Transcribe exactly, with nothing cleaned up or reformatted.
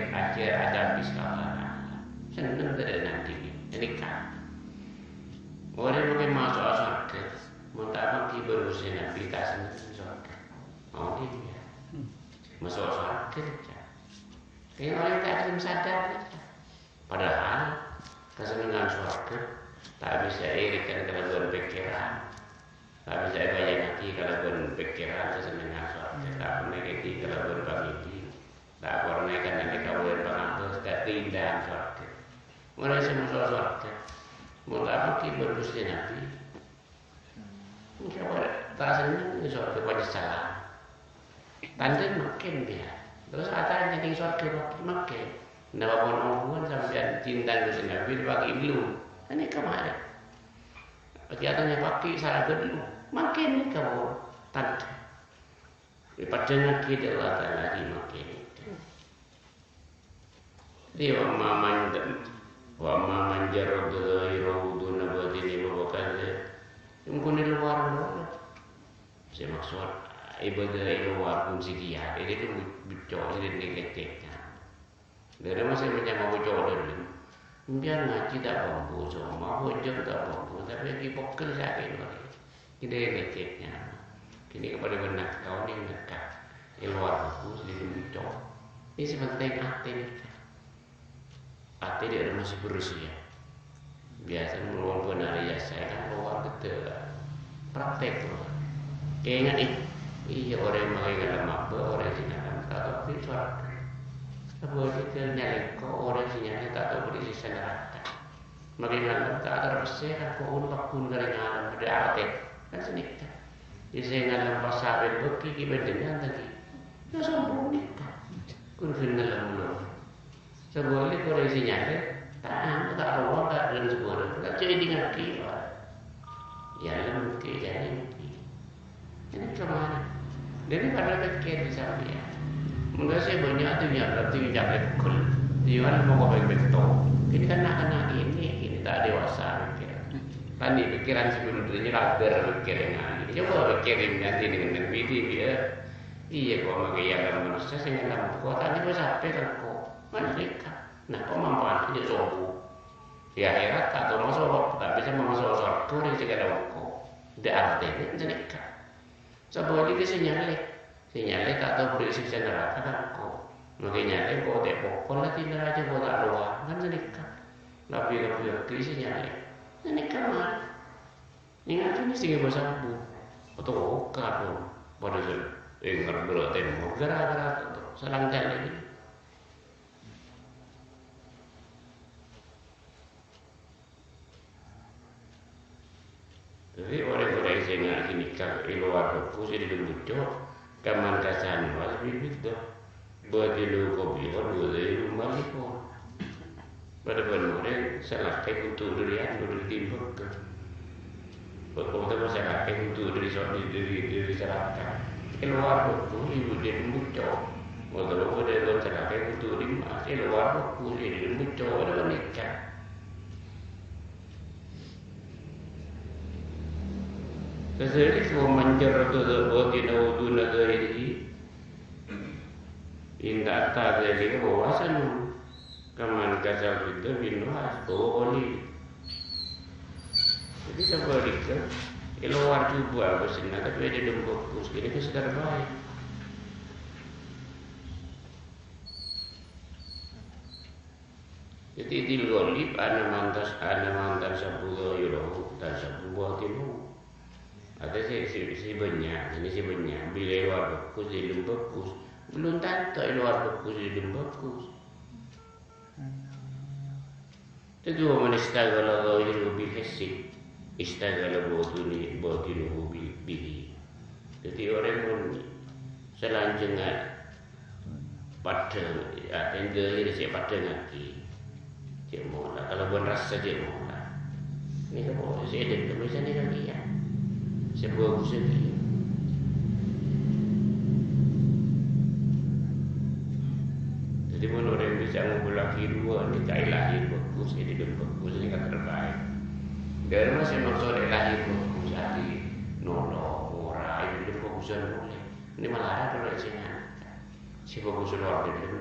ajâr acabis ka Allah Ta'ala. Senneng tadâ' nandhingnga. Ghânèka. Orèng mangkèn maso' sowarghâ, mon ta' èpangghi bân Ghustè Nabbhi, ta' senneng sowarghâ. Mangkèn, yâ. Maso' sowarghâ, yâ. Kèng orèng ta' kèng sadar, yâ. Padahal kasennengngan sowarghâ ta' bisa èkèngè kalabân pèkkèran. Ta' bisa èbâjângngaghi kalabân pèkkèran kasennengngan sowarghâ, ta' pernah èkèngè kalabân pangèdhing, ta' pernah èkèngè kalabân pangabâs, ta' èkèngè sowarghâ. Orèng sè maso' sowarghâ, mon ta' èpangghi bân Ghustè Nabbhi, engko' ta' senneng è sowarghâ, panyesselan. Tanḍhâ mangkèn, yâ. Terros atanya neng sowarghâ mangkèn. Napa pon ongghuwân sampèyan cinta Ghustè Nabbhi èpangghi bellum? Ghânèka marè. Bâgi atanya paghi' sara bellum. Mangkèn nèka, Bu. Tan-, èpaḍḍhângngaghi ḍâ' Allah Ta'ala ḍi' mangkèn. Ḍi' wa amma man, wa amma man jarrada zahirahu duna batinihi fa huwa kadzdzab. Engko' è lowar, lowar. Sè maksod, ibadah è lowar pon sè kèya, iyâ kan bu-, bucco', iyâ kan lecet, yâ. Ḍâri masa mènta mau bucco' ḍâlem. Sampèyan ngajhi ta' pambu, soma, bhâjâng ta' pambu, tapè ghi' pegghel sakè' lowar. Kènè' lecetnya. Kènè' kapaḍâ bân nèka, onèng nèka. È lowar bhâghus, è ḍâlem bucco'. Sè pentèng atè nèka. Atè ḍâ' remma sè berrâs, yâ. Biyasana mon bân arè yasa kan lowar ghâḍḍhâ. Praktek, lowar. Kèngèng, iyâ, orèng mangkèn ngalem abâ', orèng sè ngalem ta' tao bâḍâ sowarghâ. Sabâ' ghâḍḍhâ nyalèng ko' orèng sè nyalèng ta' tao bâḍâ sèksa naraka. Mangkèn ngalem ta' terpèssè kan ko' un-, pagghun karè ngalem bâḍâ artè. Kan sanèka. Sè ngalem pas sapè bâghi ghi' bhândhingan ta' ghi'. Yâ sombong nèka. Kun ghun ngalem lowar. Sabâliknya orèng sè nyalèng, ta' anu, ta' rowa, ta' ghân sabârâng. Ta' jhâ' èḍingngaghi, Pak. Yâ, lem ghi, jhâ' lem ghi. Ghânèka marè. Ḍâri paḍâ pèkkèr sampèyan. Mangkana sè bânnya' tu nyalèng, tu nyalèng ghul. Iyâ kan mongko pèng pètto. Kènè' kan na'-kana' kènè', kènè' ta' dewasa pèkkèran. Kan pèkkèran sè ghun ḍâri nyaladdhâr pèkkèran. Coba pèkkèrin nganti neng-neng bidi, yâ. Iyâ, ko' mangkèn yâ, kan manossa sè ngalem ko', ta' nèko sapè kan ko'. Kan nèka. Nah, ko' mampan jhâ' sombong. È akhèrat ta' tao maso', ta' bisa maso' sowarghâ orèng sè kèra engko'. Ḍâ' artèna ghânèka. Sabâliknya sè nyalèng. Sè nyalèng ta' tao bâḍâ sèksa naraka kan engko'. Mangkèn nyalèng engko' ta' pokol la dinna raja ko' ta' rowa. Kan ghânèka. Lebbi-lebbi ghi' sè nyalèng. Ghânèka marè. Èngghâ' kènè' sè ngèbâ sabu. Oto oka pon. Paḍâ sè èngghâ' bârâ' tèmor. Gara-gara to. Salang kali. Dhâddhi, orèng-orèng sè nga-, ghânèka è lowar bhâghus, è ḍâlem bucco', kaman kasan was bibit do. Bâḍâ lo kopi on, bâḍâ lo mali on. Paḍâ bân orèng sè lakè buntu' ḍâri anu, ḍâri timbâk. Bâḍâ sè lakè buntu' ḍâri so-, ḍâri, ḍâri, ḍâri saraka. È lowar bhâghus, è ḍâlem bucco'. Bâḍâ lo bâḍâ sè lakè buntu' ḍâri emmas, è lowar bhâghus, è ḍâlem bucco', bâḍâ bân nèka. Kadzalika wa man jarrada batinahu duna zahirihi, in ta'ta dzalika fa huwa hasanun, kaman kasal fidda bin nuhas, fa huwa qalil. Dhâddhi, sabâliknya, è lowar jhubâ' bhâghusna, tapè è ḍâlem bhâghus, ghânèka sè terbaik. Dhâddhi, idil ghalib ana mantas, ana mantan sabbu zahirahu, tan sabbu batinahu. Artèna sè, sè, sè bânnya', ghânèka sè bânnya', bilâ è lowar bhâghus, è ḍâlem bhâghus. Bellum tanto è lowar bhâghus, è ḍâlem bhâghus. Dhâddhi, wa man istaghala zahiruhu bil hissi, istaghala batini-, batinuhu bi-, bihi. Dhâddhi, orèng mon salanjhângnga paḍâ, atèna dhâhir sè paḍângngaghi. Jhâ' mola, kalabân rassa jhâ' mola. Nèka pokok sè èdendem sè nèka kèya. Sè bhâghus sè kèya. Dhâddhi, mon orèng bisa ngumpulaghi ḍuwâ' nèka, è lahir bhâghus, è ḍâlem bhâghus, nèka terbaik. Ḍâri masa maksod è lahir bhâghus, artè nolong, ora, è ḍâlem bhâghusân polè. Nèka malarat orèng sè nèka. Sè bhâghus lowar ḍâlem.